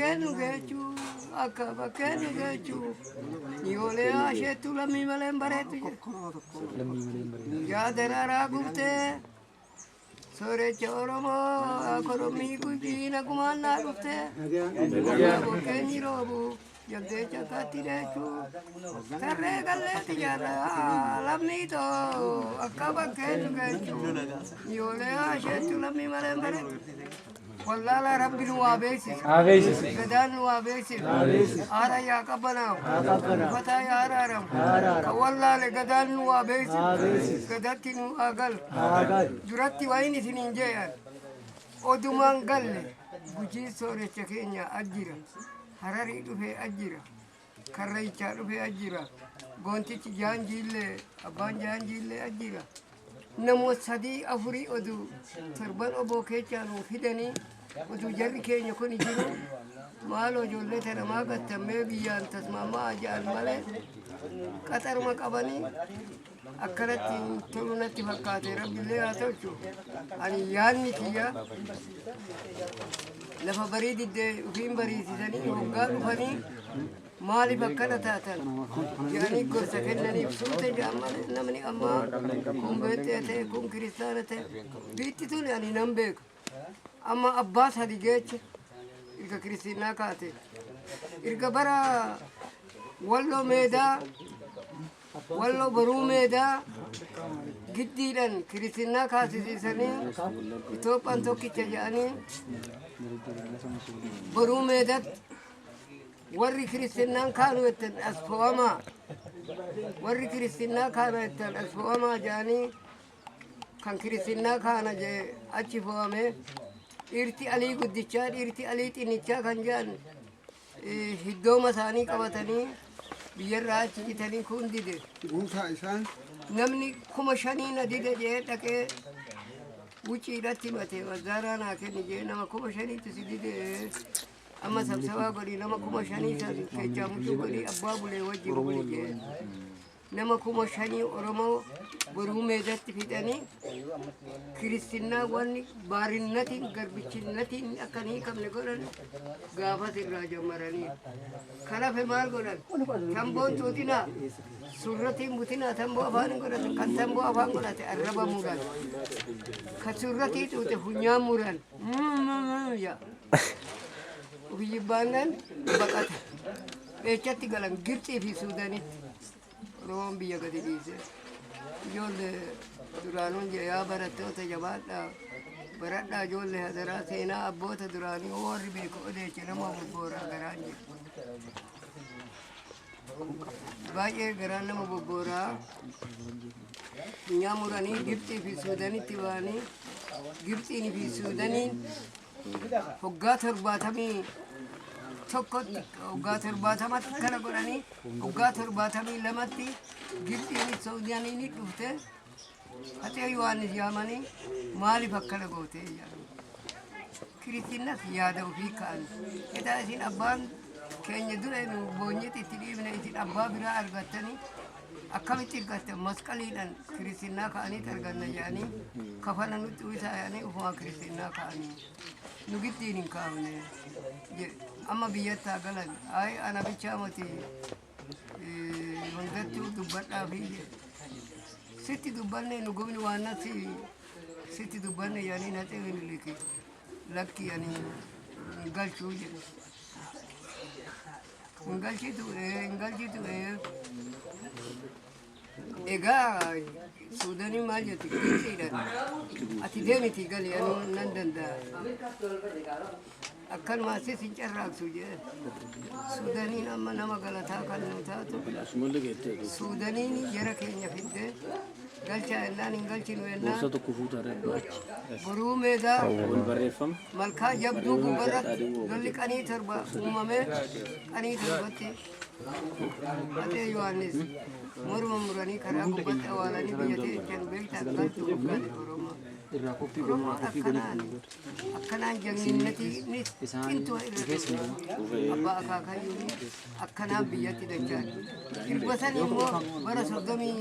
bakkeen nu geechuu, akka bakkeen nu geechuu. Niyoolee asheettuu lammii malee hin bareeddu jedhe. Yaa daraaraa guftee soorecha Oromoo korommii gujii nagumaan naa dhuftee. Bokkeenyi roobu jaldeecha akkaatti deechuu. Tarree galleetti jaarraa lammii too akka bakkeen nu geechuu. Niyoolee asheettuu lammii malee hin bareeddu. Wallaalaa Rabbi nu waa beeksisa. Haa beeksisu. Gadaan nu waa beeksisu. Haara yaa qabbanaa'u. Ufataa yaa araaramu. Kan wallaale gadaan nu waa beeksisu. Gadatti nu haa galu. Duratti wayin isiniin jee'an. Odumaan galle Gujii soorecha keenya ajjira. Hararii dhufee ajjira. Karrayichaa dhufee ajjira. Goontichi jaanjiillee abbaan jaanjiillee ajjira. Namoota sadii afurii oduu torban oboo keechaa nuu fidanii oduu jarri keenya kun jiru maaloo ijoollee tana maa gattammee biyyaan tasmaamaa ja'an malee qaxaruma qabanii akkanatti hin tolu natti fakkaate. Rabbillee haa tolchu. Ani yaadni kiyya lafa barii diddee ofiin bariisisanii hoggaa dhufanii maaliif akkana taatan jedhanii gorsa kennaniif suuta jedhan malee namni ammaa kun beexxee ta'e kun kiristaana ta'e biitti tun ani nan beeka. Amma abbaa sadi geeche erga kiristinnaa kaate erga bara Walloo meedaa Walloo Boruu meedaa giddiidhaan kiristinnaa kaasisiisanii Itoophiyaan tokkicha jedhanii Boruu meedatti warri kiristinnaan kaanu jettan as fo'amaa, warri kiristinnaa kaana jettan as fo'amaa jedhanii kan kiristinnaa kaana jee achi fo'ame. Dhiirti alii guddichaa, dhiirti alii xinnichaa kan jedhan hiddooma isaanii qabatanii biyyarraa achi citanii kun dide. Guutaa isaan. Namni 5,000 na dide jee dhaqee wuciidhatti himate, mazzaaraa naa kenni jee. Nama 5,000tti si dide, amma sabsabaa godhii nama 5,000 san keechaa mucuu godhii abbaa bulee wajjin buli jee. Nama 5,000 Oromoo Boruu meedatti fixanii kiristinnaa wanni baarinnatiin garbichinnatiin akka hin hiikamne godhan gaafas irraa jammaranii. Kan hafe maal godhan? Tamboon xuuxinaa, surratiin butinaa, tamboo afaan hin godhatan. Kan tamboo afaan godhate arraba muran. Kan surratii xuuxe funyaan muran. Yaa. Ofii jibbaannaan baqata. Eechatti galan? Gibxii fi Suudaanitti. Oromoon biyya gadi dhiise. Ijoollee duraanuun jee yaa barattoota jabaadhaa. Baradhaa ijoollee, hadaraa seenaa abboota duraanii warri beeku odeeche nama bobbooraa garaan jedhu. Baay'ee garaan nama bobbooraa. Funyaan muranii Gibxii fi Suudaanitti ba'anii Gibxiin fi Suudaaniin hoggaa 71tti, hoggaa 70tti kana godhanii, hoggaa 72tti Gibxiin Suudaaniin dhufte. Haxee Yohaannis yaamanii maaliif akkana goote jedhan. Kiristinas yaada ofii ka'an. Edaa isin abbaan keenya dura nu boonyetti itti dhiibne, isin abbaa biraa argattanii akkamitti argattan? Masqaliidhaan kiristinnaa ka'aniit arganna jedhanii kafana nutti uwwisaa jedhanii ufumaa kiristinnaa ka'anii nu giddiin hin kaafne jedhe. Amma biyyatti haa galan. Ayi, ana bichaa mati, hundattuu dubbadhaa fi jedhe. Sitti dubbanne nu gubni waan natti sitti dubbanne jedhanii naxee Miniliki lakki ani hin galchuu jedhe. Hin galchitu, hin galchitu. Egaa Suudanii maal jetti Gibxiidhaan? Ati deemiti gali, anuu nan danda'a. Akkanuma asis hin carraaqsu jedhe. Suudaniin amma nama galataa kan nu taatu. Suudaniin jara keenya fiddee galchaa jennaan hin galchinu jennaan. Boruu meedaa malkaa jabduu gubbarratti lolli qanii 7 uumamee qanii 7tti Haxee Yohaannis morma muranii karaa gubbatti awwaalanii biyya teechan beektaa galtu waggaati Oromoo. Oromoon akkanaan akkanaan jagninnatiinis xintuu irra ture. Abbaa akaakayyuun akkanaan biyyatti dachaan. Irba san immoo bara soddomii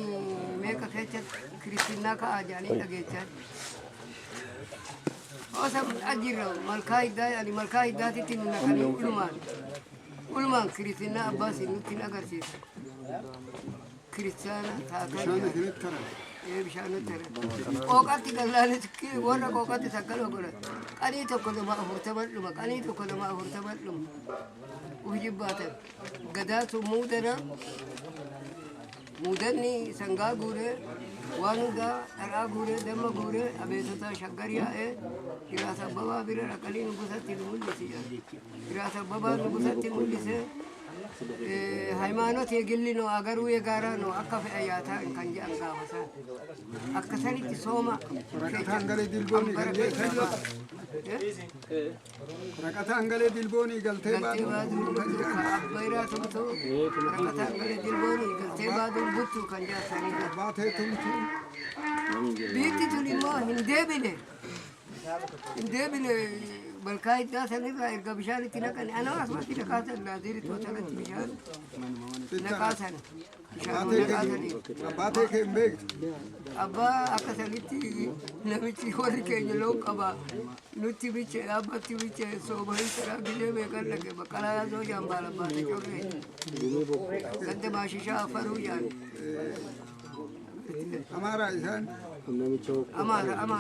meeqa keessatti kiristinnaa ka'aa jedhanii dhageechaa. Osa ajirra malkaa hiddaa ani malkaa hiddaatitti nu naqanii ulumaan ulumaan kiristinnaa abbaa siin nutti hin agarsiisa. Kiristaana Bishaan taataa isinitti taran. Ee, bishaan nutti taran. Qooqatti gallaanis warra qooqatti sakkaloo godhan. Qanii tokko lama 40 dhuma, qanii tokko lama 40 dhuma. Uf jibbaatan. Gadaa sun muudana muudanni sangaa guuree, waan hundaa dhadhaa guuree, damma guuree, abeetota shaggar yaa'ee Iraas Abbabaa bira dhaqanii nugusatti nu mul'isi jedhan. Iraas Abbabaa nugusatti mul'isee ሃይማኖት የግል ነው፣ አገሩ የጋራ ነው፣ akka fe'e yaa ta'an kan jedhan gaafa isaan. Akkasanitti sooma. Waraqataan galee dilboonii kan jedhan. Waraqataan galee dilboonii galtee galtee baatu baaduun kan buttuu jedhan. Ka abbayraa tumtuu waraqataan galee dilboonii galtee baaduun buttuu kan jedhan. Baatee tumtuu. Biitti tun immoo hin deebine. Hin deebine malkaa hiddaa sanirraa erga bishaan itti naqani. Ana asumatti naqaasan naaziritti hotelatti bishaan naqaasan. Bishaan naqaasanii. Abbaatee kee hin beektu. Abbaa akka sanitti namichi warri keenya loon qaba. Nutti biche abbatti biche sooma hin taraa gisee meeqan dhaqe baqqalaa yaasoo jaan baala baate corree. Ganda maashishaa afaruu jaan. Amaaraa isaan. Amaara amaara.